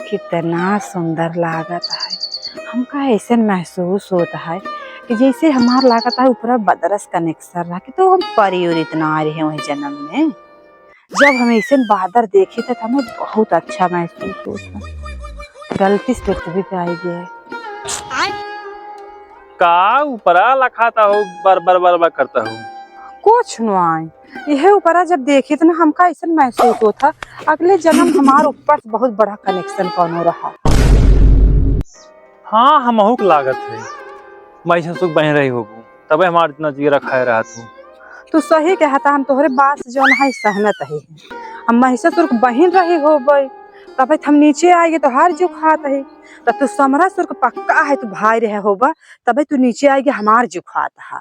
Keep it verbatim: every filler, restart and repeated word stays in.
कितना सुंदर लागत है। हमका ऐसन महसूस होत है कि जैसे हमार लागत है ऊपरा बदरस connection रहा कि तो हम परी उरी इतना आ रहे हैं वही जन्म में। जब हम ऐसे बादर देखी थे तो हमें बहुत अच्छा महसूस होत है। गलती से पृथ्वी पे आई गए। का ऊपरा लखाता हो, बर बर बर बर करता हो? कुछ नुआई, यह ऊपरा जब देखी तो ना हमका ऐसा महसूस होत है अगले जन्म हमार ऊपर से बहुत बड़ा connection कौनो रहा। हाँ, हमहू के लागत है, महिषासुर बहिन रही होबू, तबे हमार इतना जिगरा खाए रहत हो। तू सही कहता, हम तोहरे बात से जौन है सहमत है। हम महिषासुर के बहिन रही होबे, तबे तो हम नीचे आइगे तोहार जू खात है। तो तू समरासुर के पक्का है, तू भाई रहे होबा, तबे तू नीचे आइगे हमार जू खात है।